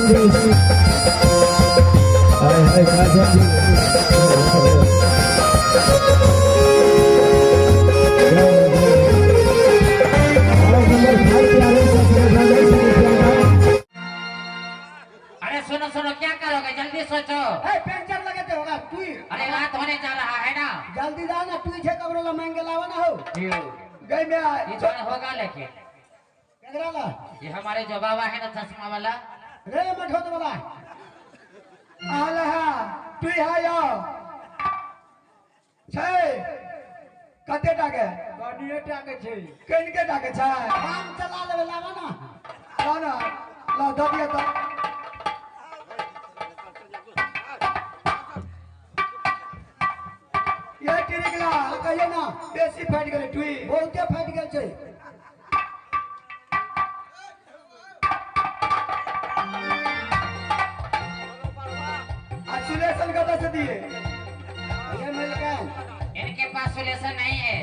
हाय हाय काजल जी। Number 5 पे आवे से। अरे सुनो सुनो, क्या करोगे? जल्दी सोचो। ए पेंचर लगेते होगा तू। अरे रात होने जा रहा है ना। जल्दी जाओ ना, तू छे कबरोला मांग के लावा ना हो। गई में ये तो होगा लेकिन केकरा ला? ये हमारे जो बाबा है ना चश्मा वाला। रे मठोत वाला। आला है तू है यो छै कते टाके गाड़िए टाके छै। कनके टाके छै? काम चला लेबे, लावा ना। ला ना, ला दऽ दिअ तऽ। ये टिरिकला कहियो ना। बेसी फाटि गेलै टुई। बहुते फाटि गेल छै। आ सुलेशन कतऽ से दिए? ये मिल गए। इनके पास सोल्यूशन नहीं है।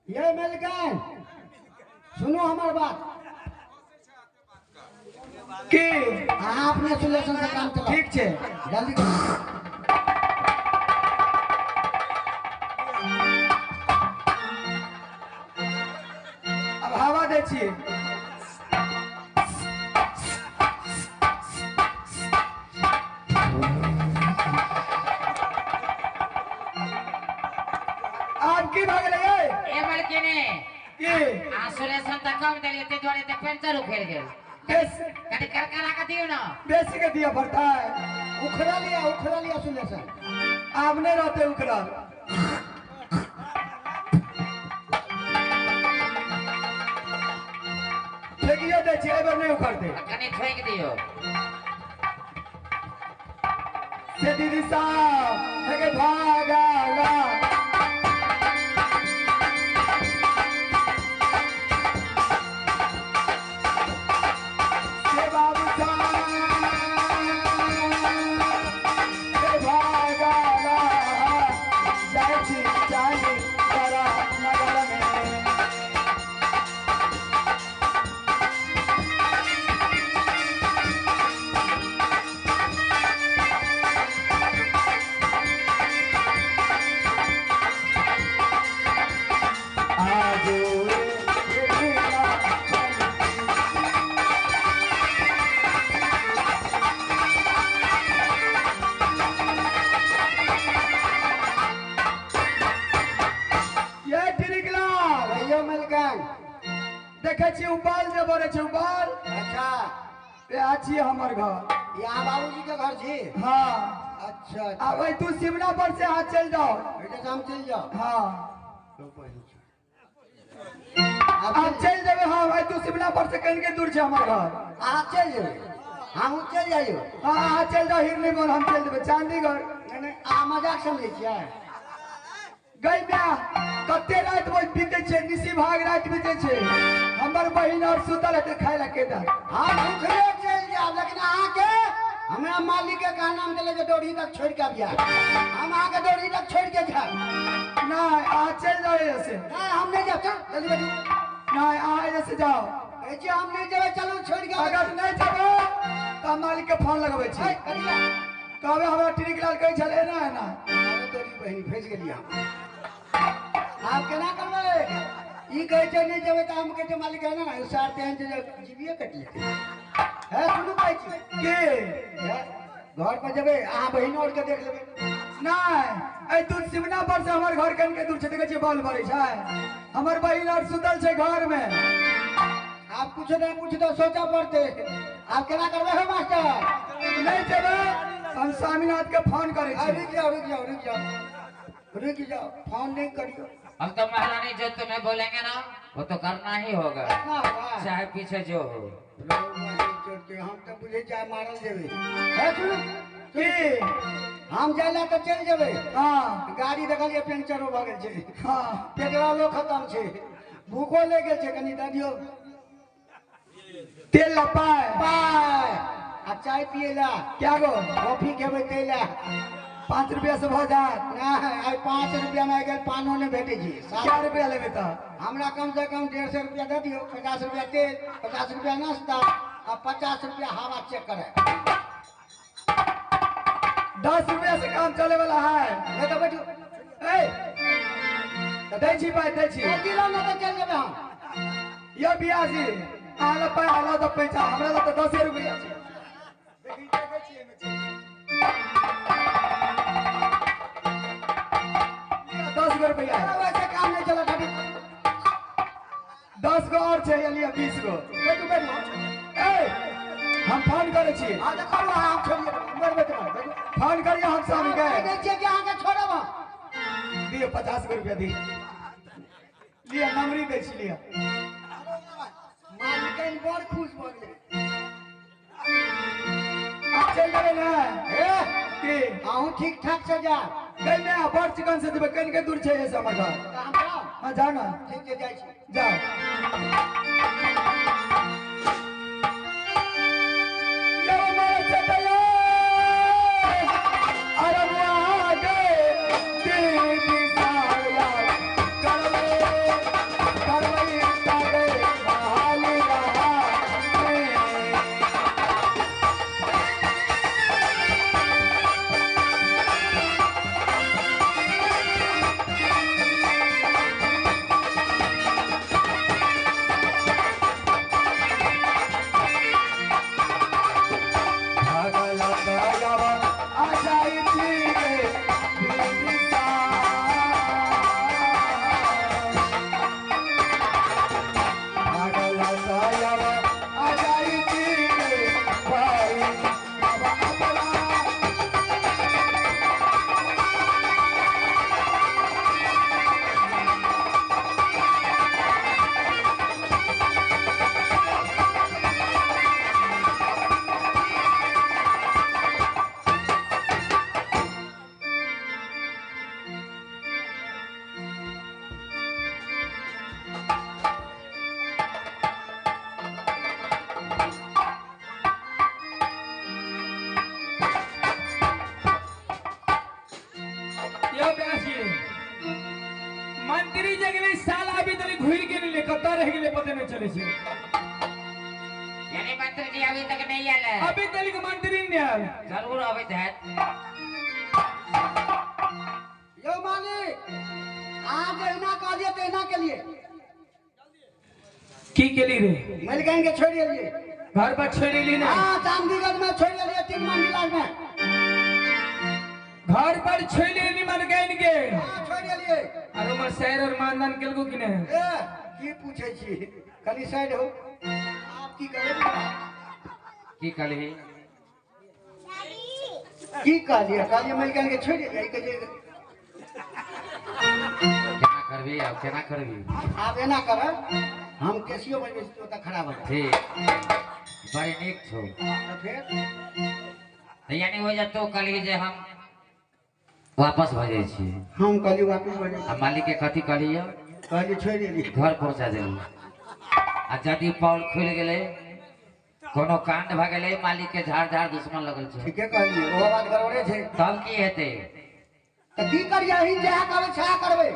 ये मिल गए। सुनो हमार बात। की? अहाँ अपने सुलेशन से काम चलाओ। ठीक छै। जल्दी करो। अब हवा दै छियै। आब की भऽ गेलै यै? ए मलकिनी। की? आ सोल्यूशन तऽ कम देलियै ते दुआरे ते पेंचर उखड़ गेल। बेसी कनी करकरा के दियौ ना। बेसी के दिअ पड़तै। उखड़ा लिया, उखड़ा लिया सुलेशन। आब नहि रहतै उखड़ल। फेकियो दै छियै, एहि बेर नहि उखड़तै। कनी ठोकि दियौ। से दीदी साहब हे भागला। से बाबू साहब हे भागला, जाइ छी चाली बड़ा नगर में। आजो ये टिरिकलाल। कहियो मलकान। देखै छी उबाल जे बरै छै उबाल। अच्छा। वएह छियै हमर घर। यहाँ बाबूजी के घर छी? हाँ। अच्छा। आब तू सिमना पर से अहाँ चलि जाओ। एहिठाम से हम चलि जाओ? हाँ। आब आब चलि जेबै हम। तू सिमना पर से कनिके दूर छै हमर घर। अहाँ चलि जेबै? हमहूँ चलि जाइयो? हाँ अहाँ चलि जाओ हिरनी बोल, हम चलि जेबै चांदीगढ़। नहीं नहीं, अहाँ मजाक समझै छियै? गई म्या कते राति में बीतै छै, निशी भाग राति बीतै छै। हमर बहिन और सुतल हेतै, खाय लए के दे। हम भूखले चलि जायब, लेकिन अहाँके हमरा मालिक के कहना देले जे डोरी तक छोड़ि के आबिया। हम अहाँके डोरी तक छोड़ि के जायब। नहीं अहाँ चलि जाओ एहिसँ से। नहीं हम नहीं जायब, चल जल्दी बैठू। नहीं अहाँ एहिसँ से जाओ। कहै छी हम नहीं जेबै, चलू छोड़ि के। अगर नहीं जेबै तऽ हम मालिक के फोन लगबै छी। कहबै हमरा टिरिकलाल कहै छल एना एना। अरे तोरी बहिन फँसि गेलियै हम। आब केना करबै? ई कहै छै नहि जेबै तऽ हम कहै छै मालिक एना ना, सार तेहन छै जे जीविए कटि जेतै। हे सुनू कहै छी। की? हे, घर पर जेबै अहाँ बहिनो आरके देख लेबै। नहीं एहि तू सिमना पर से हमर घर कनिके दूर छै, देखै छियै बॉल बरै छै। हमर बहिन और सुतल छै घर में। आब कुछ नहीं कुछ तो सोचा पड़ते। आब केना करबै हो मास्टर? नहीं जेबै हम स्वामीनाथ के फोन करै छी। रुकि जाओ रुकि जाओ रुकि जाओ रुकि जाओ, फोन नहीं करियो। हम तो महारानी जो तुम्हें बोलेंगे ना वो तो करना ही होगा, चाहे पीछे जो हो। हम तो बुझे चाहे मारल जेबै। हे सुनू की? हम जाइला तऽ चलि जेबै। हाँ। गाड़ी देखलियै पंचरो भऽ गेल छै। हाँ। पेट्रोलो खत्म छै, भूखो लागि गेल छै, कनि दऽ दियौ। तेल ला पाय। पाय आ चाय पियै ला। क्या गो? कॉफी खेबै तै ला। 5 रुपया से भऽ जायत। नहि, आइ 5 रुपया में आइ काल्हि पानो नहि भेटै छै। 4 रुपया लेबै तऽ हमरा कम से कम 150 रुपया दऽ दियौ। 50 रुपया तेल, 50 रुपया नाश्ता आ 50 रुपया हवा चेक करे। 10 रुपया से काम चले वाला है। नहि तऽ बैठू। ए दै छी पाइ, दै छी। दिलो नहि तऽ चलि जेबै हम। यो बियाजी अहाँ लग पाइ आलो तऽ पैसा, हमरा लग तऽ 10 रुपया छै। लिअ, 10 गो रुपया है। वैसे काम नहीं चलत अभी। 10 गो और छै, लिअ 20 गो। बैठू बैठू। ए हम फोन करै छी। हाँ तऽ करू, अहाँ हम छोड़िए देबै, मरबै तऽ मरबै। फोन करियौ हम स्वामी के। कहि दै छियै कि अहाँके छोड़ब हम। दियौ 50 गो रुपया दियौ। लिअ नमरी दै छी, लिअ। मालिकन बड़ खुश भऽ गेलै। आब चलि जेबै ने? हे की अहूँ ठीक ठाक से जायब? गई ने, बड़ चिकन से जेबै, कनिके दूर छै एहिसँ हमर घर। तऽ हम जाउ? हाँ जाउ ने। ठीक छै, जाइ छी। जाउ। यौ मोर चटैया, अरबुआ गे, दीदी साया, करबै, करबै तागे बहालिया रे। यौ व्यास जी, मंत्री जे गेलै साल अभी तक घुरि के नहीं, कतऽ रहि गेलै पते नहीं चलै छै। यानी मंत्री जी अभी तक नहीं आयल है? अभी तक मंत्री नहीं आयल। जरूर अबैत हैत। यौ मालिक, अहाँ जहिना कहलियै तहिना केलियै। की केली रे? मलिकाइन के छोड़ि एलियै। घर पर छोड़ि एली ने? हाँ, चांदीगंज में छोड़ि एलियै, 3 मंजिला में। घर पर छोड़ि एली मलिकाइन के? हाँ, छोड़ि एलियै। आर हमर शहर और मानदान केलको कि नहि? ए की पूछै छी, कनि साइड हो। आप की करबै? की कहली? की कहलियै? कहलियै मलिकाइन के छोड़ि एलियै। कहै छै केना करबी आब, केना करबी? आब एना करब, हम केसियो बजबै छी ओतऽ खड़ा भऽ जायब। ठीक, बड़ी नीक छौ। तऽ फेर यानी हो जा तो कहली जे हम वापस भऽ जाइ छी। हम कहलियै वापस भऽ जाइ। आ मालिक के कथी कहली यौ? कहलियै छोड़ि एलियै। घर पहुंचा देली। आ यदि पौल खुलि गेलै, कोनो कांड भऽ गेलै, मालिक के झाड़ झाड़ दुश्मन लगल छै। ठीके कहलियै, ओहो बात गड़बड़े छै। तब की हेतै? तऽ की करियै, अहीं जएह कहबै सएह करबै।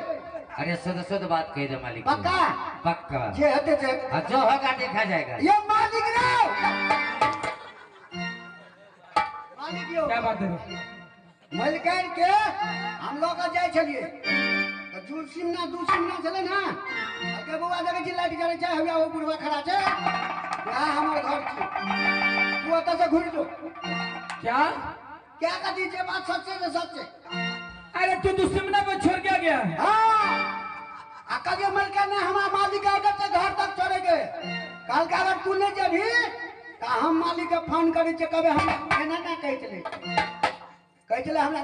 अरे शुद्ध शुद्ध बात कहि दे मालिक के। पक्का? पक्का। जे हेतै से। आ जो होगा देखा जाएगा। ये मालिक रे, मालिक यौ। क्या बात है? मलिकाइन के हम लऽ कऽ जाइ छलियै तऽ दू सीमना छलै ने, कहलकै बौआ देखै छी लाइट जरै छै, हौआ ओ बुढ़वा खड़ा छै, वएह हमर घर छी, तू ओतऽ से घुरि जो। क्या क्या कथी छै, बात सच छै से सच छै। अरे तू दुश्मना को छोड़ के आ गया? हाँ, आ कहलियै मलिकाइन ने हमरा मालिक के ऑर्डर छै घर तक छोड़ेके। कहलकै अगर तू नहि जेबही तऽ हम मालिक के फोन करै छियै, कहबै हम एना ना कहै छलै, कहै छलै हमरा।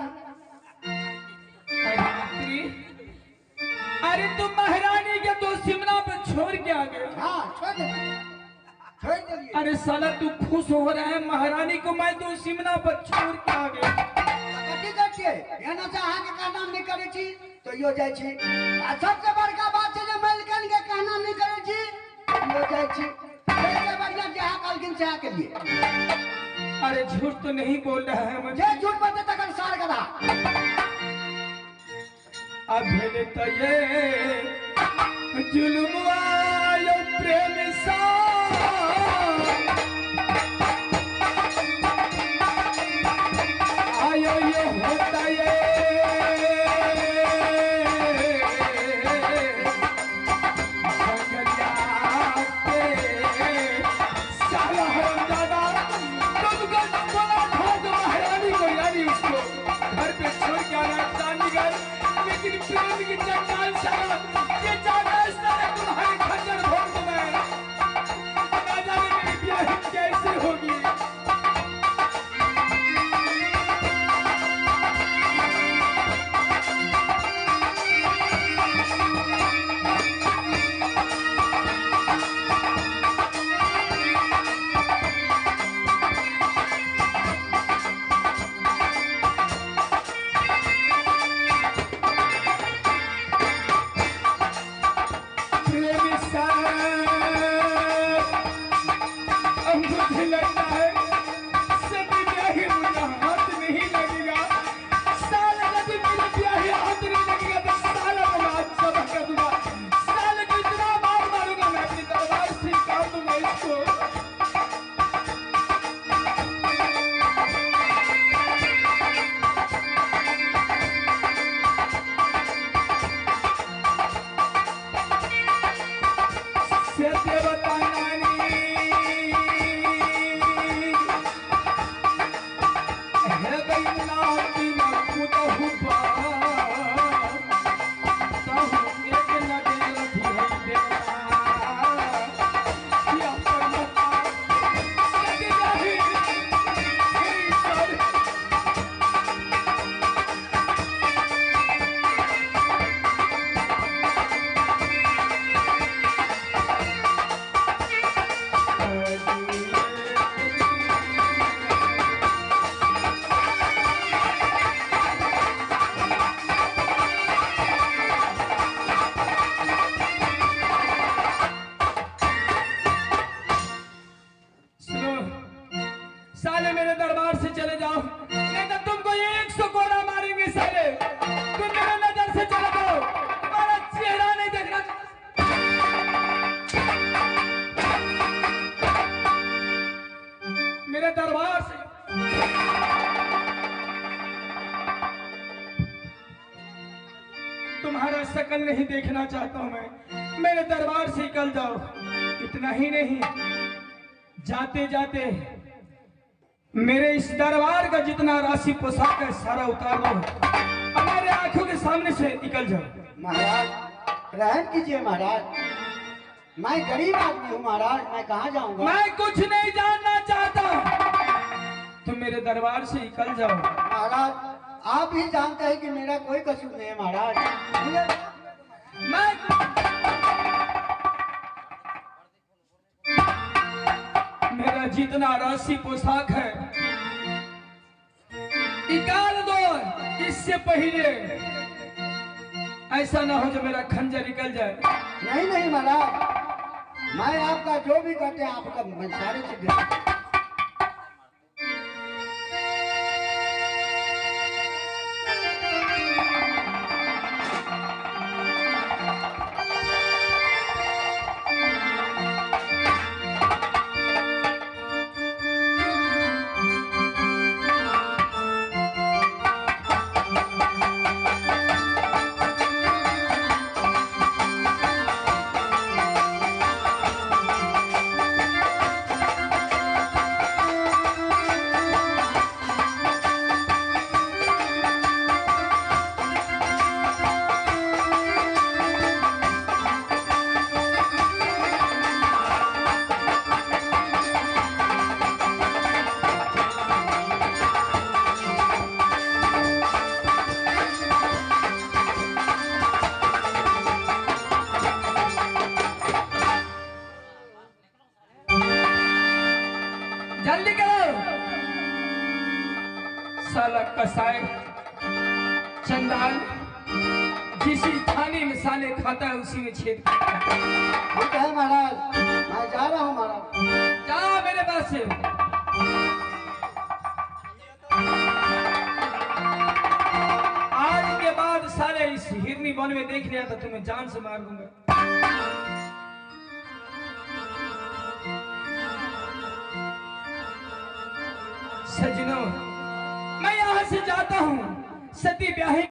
अरे मंत्री, अरे तू महारानी के तो सिमना पे छोड़ के आ गया? हाँ, छोड़ देलियै, छोड़ देलियै। अरे साला तू खुश हो रहा है, महारानी को मैं तो सिमना पर छोड़ के आ गया। कथी करै छियै, एना से अहाँके कहना नहि करै छी तैयो जाइ छी। आ सबसे बड़का बात छै जे मलिकाइन के कहना नहि करै छी तैयो जाइ छी। सबसे बढ़िआँ जएह कहलखिन सएह केलियै। अरे झूठ तो नहीं बोल रहा है मुझे। जे झूठ बोलते तखन सार गधा। अब भेले तो ये जुल्म आयो प्रेम सा, आयो ये होता ये संगरिया के साला हरामजादा, तुमको बोला था जो महारानी को यानी उसको घर पे छोड़ के आना चांदीगढ़, लेकिन प्रेम की चट्टान साला ये जाना सारा तुम्हारे खंजर भोग दूंगा। ना जाने मेरी ब्याह कैसे होगी। प्रेम सा अब मुझे लगता है सभी ब्याही मुझे हाथ नहीं लगेगा। साला यदि मेरे ब्याही हाथ नहीं लगेगा तो साला मैं आज सबक कर दूंगा। साले को इतना मार मारूंगा मैं अपनी तलवार से काट दूंगा इसको। सत्यवता नानी है बैनाती न कुतहु पार, तहु एक न देखी है देवता। या परमात्मा सत्य जाहि हे ईश्वर। सुनो साले, मेरे दरबार से चले जाओ, नहीं तो तुमको 100 कोड़ा मारेंगे साले। तुम मेरे नजर से चले जाओ, तुम्हारा चेहरा नहीं देखना। मेरे दरबार से तुम्हारा शकल नहीं देखना चाहता हूं मैं। मेरे दरबार से निकल जाओ। इतना ही नहीं, जाते जाते मेरे इस दरबार का जितना राशि पोशाक है सारा उतार दो, हमारे आंखों के सामने से निकल जाओ। महाराज रहम कीजिए महाराज, मैं गरीब आदमी हूँ महाराज, मैं कहाँ जाऊँगा? मैं कुछ नहीं जानना चाहता, तुम मेरे दरबार से निकल जाओ। महाराज आप ही जानते हैं कि मेरा कोई कसूर नहीं है महाराज। मैं मेरा जितना राशि पोशाक है निकाल दो, इससे पहले ऐसा ना हो जो मेरा खंजर निकल जाए। नहीं नहीं महाराज, मैं आपका जो भी कहते हैं आपका मैं सारे चीज। जल्दी करो। साला कसाई चंडाल जिस थाली में साले खाता है उसी में छेद करता है। ठीक है महाराज, मैं जा रहा हूँ महाराज। जा मेरे पास से। वन में देख लिया तो तुम्हें जान से मार दूंगा। सज्जनों, मैं यहां से जाता हूं, सती ब्याही